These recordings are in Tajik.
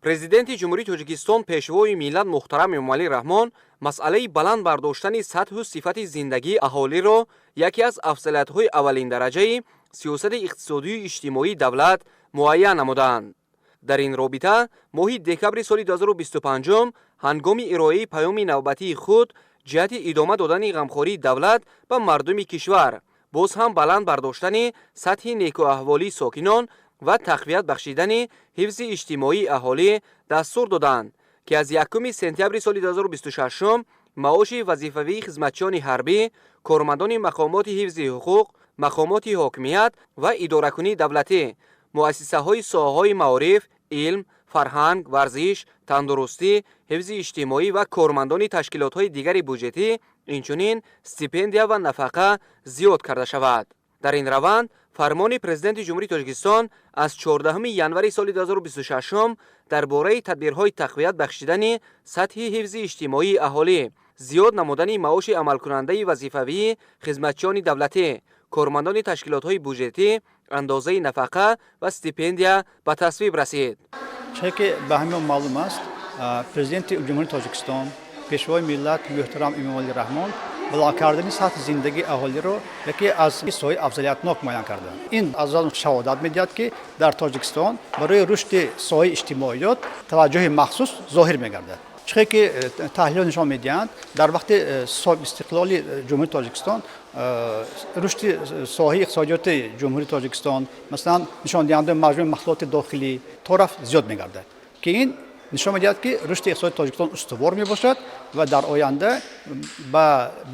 Президенти Ҷумҳурии Тоҷикистон, Пешвои миллат муҳтарам Эмомалӣ Раҳмон масъалаи баланд бардоштани сатҳу сифати зиндагии аҳолиро яке аз афзалиятҳои аввалиндараҷаи сиёсати иқтисодию иҷтимоии давлат муайян намуданд. Дар ин робита моҳи декабри соли 2025 ҳангоми ироаи паёми навбатии худ ҷиҳати идома додани ғамхории давлат ба мардуми кишвар, боз ҳам баланд бардоштани сатҳи некӯаҳволии сокинон ва тақвият бахшидани ҳифзи иҷтимоии аҳолӣ дастур доданд, ки аз 1 сентябри соли 2026 маоши вазифавии хизматчиёни ҳарбӣ, кормандони мақомоти ҳифзи ҳуқуқ, мақомоти ҳокимият ва идоракунии давлатӣ, муассисаҳои соҳаҳои маориф, илм, фарҳанг, варзиш, тандурустӣ, ҳифзи иҷтимоӣ ва кормандони ташкилотҳои дигари буҷетӣ, инчунин стипендия ва нафақа зиёд карда шавад. Дар ин раванд фармони Президенти Ҷумҳурии Тоҷикистон аз 14 январи соли 2026 дар бораи тадбирҳои тақвият бахшидани сатҳи ҳифзи иҷтимоии аҳолӣ, зиёд намудани маоши амалкунандаи вазифавии хизматчиёни давлатӣ, кормандони ташкилотҳои буҷетӣ, андозаи нафақа ва стипендия ба тасвиб расид. Чизе ки ба ҳамаи маълум аст, Президенти Ҷумҳурии Тоҷикистон, Пешвои миллат муҳтарам Эмомалӣ Раҳмон баланд кардани сатҳи зиндагии аҳолиро яке аз соҳаи афзалиятнок муайян карданд. Ин аз он шаҳодат медиҳад, ки дар Тоҷикистон барои рушди соҳаи иҷтимоиёт таваҷҷӯҳи махсус зоҳир мегардад. Чихе ки таҳлилҳо нишон медиҳанд, дар вақти соҳибистиқлоли Ҷумҳурии Тоҷикистон рушди соҳаи иқтисодиёти Ҷумҳурии Тоҷикистон, масалан, нишондиҳандаи маҷмӯи маҳсулоти дохилӣ торафт зиёд мегардад, ки ин нишон медиҳад, ки рушди иқтисоди Тоҷикистон устувор мебошад ва дар оянда ба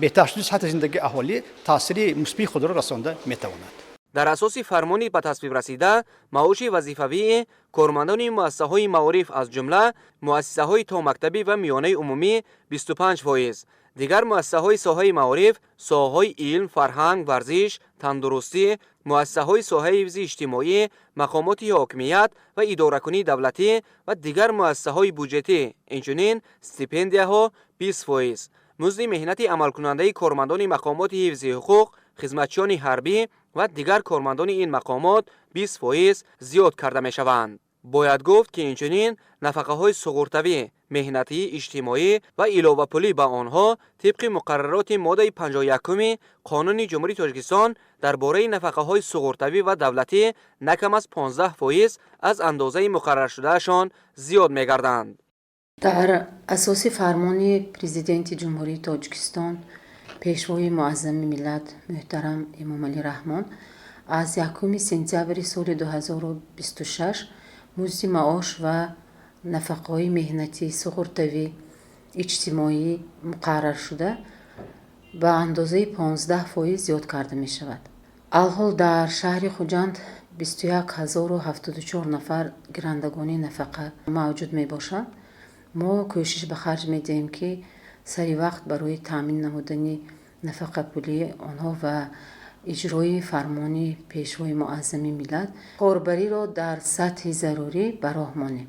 беҳтар шудани сатҳи зиндагии аҳолӣ таъсири мусбии худро расонда метавонад. Дар асоси фармони ба тасвиб расида маоши вазифавии кормандони муассисаҳои маориф, аз ҷумла муассисаҳои томактабӣ ва миёнаи умумӣ, 25%, дигар муассисаҳои соҳаи маориф, соҳаҳои илм, фарҳанг, варзиш, тандурустӣ, муассисаҳои соҳаи ҳифзи иҷтимоӣ, мақомоти ҳокимият ва идоракунии давлатӣ ва дигар муассисаҳои буҷетӣ, инчунин стипендияҳо 20%, музди меҳнати амалкунандаи кормандони мақомоти ҳифзи ҳуқуқ, хизматчиёни ҳарбӣ ва дигар кормандони ин мақомот 20% зиёд карда мешаванд. Бояд гуфт, ки инчунин нафақаҳои суғуртавӣ, меҳнатӣ, иҷтимоӣ ва иловапулӣ ба онҳо тибқи муқаррароти моддаи 51-уми Қонуни Ҷумҳурии Тоҷикистон дар бораи нафақаҳои суғуртавӣ ва давлатӣ на кам аз 15% аз андозаи муқарраршудаашон зиёд мегарданд. Дар асоси фармони Президенти Ҷумҳурии Тоҷикистон, Пешвои муаззами миллат муҳтарам Эмомалӣ Раҳмон аз 1 сентябри соли 2026 музди маош ва нафақаҳои меҳнатӣ, суғуртавӣ, иҷтимоӣ муқарраршуда ба андозаи 15% зиёд карда мешавад. Алҳол дар шаҳри Хуҷанд 21 074 нафар гирандагони нафақа мавҷуд мебошанд. Мо кӯшиш ба харҷ медиҳем, ки сари вақт барои таъмин намудани нафақапулии онҳо ва иҷрои фармони Пешвои муаззами миллат корбариро дар сатҳи зарурӣ ба роҳ монем.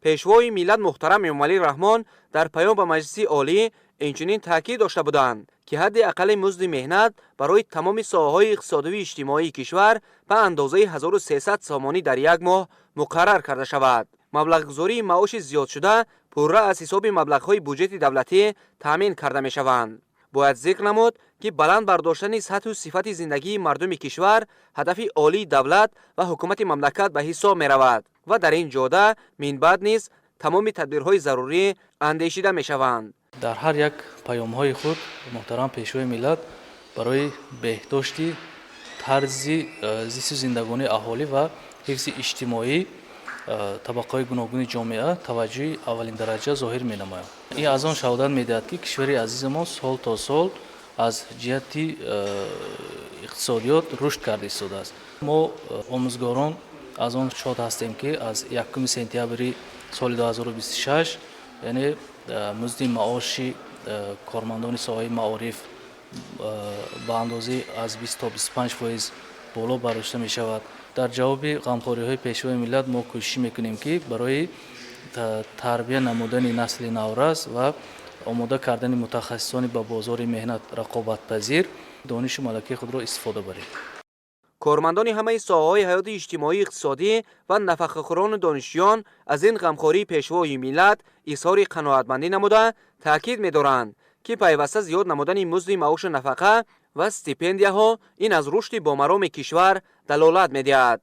Пешвои миллат муҳтарам Эмомалӣ Раҳмон дар паём ба Маҷлиси Олӣ инчунин таъкид дошта буданд, ки ҳадди аққали музди меҳнат барои тамоми соҳаҳои иқтисодиву иҷтимоии кишвар ба андозаи 1300 сомонӣ дар як моҳ муқаррар карда шавад. Маблағгузории маоши зиёдшуда пурра аз ҳисоби маблағҳои буҷети давлатӣ таъмин карда мешаванд. Бояд зикр намуд, ки баланд бардоштани сатҳу сифати зиндагии мардуми кишвар ҳадафи олии давлат ва ҳукумати мамлакат ба ҳисоб меравад ва дар ин ҷода минбаъд низ тамоми тадбирҳои зарурӣ андешида мешаванд. Дар ҳар як паёмҳои худ муҳтарам Пешвои миллат барои беҳдошти тарзи зисту зиндагонии аҳолӣ ва ҳифзи иҷтимоӣ табақаҳои гуногуни ҷомеа таваҷҷӯҳи аввалиндараҷа зоҳир менамояд. Ин аз он шаҳодат медиҳад, ки кишвари азизи мо сол то сол аз ҷиҳати иқтисодиёт рушд карда истодааст. Мо, омӯзгорон, аз он шод ҳастем, ки аз 1 сентябри соли 2026, яъне музди маоши кормандони соҳаи маориф ба андозаи аз 20 то 25% боло бардошта мешавад. Дар ҷавоби ғамхориҳои Пешвои миллат мо кӯшиш мекунем, ки барои тарбия намудани насли наврас ва омода кардани мутахассисони ба бозори меҳнат рақобатпазир донишу малакаи худро истифода барем. Кормандони ҳамаи соҳаҳои ҳаёти иҷтимоӣ, иқтисодӣ ва нафақахӯрону донишҷӯён аз ин ғамхории Пешвои миллат изҳори қаноатмандӣ намуда, таъкид медоранд, ки пайваста зиёд намудани музди маошу нафақа ва стипендияҳо ин аз рушди бомароми кишвар далолат медиҳад.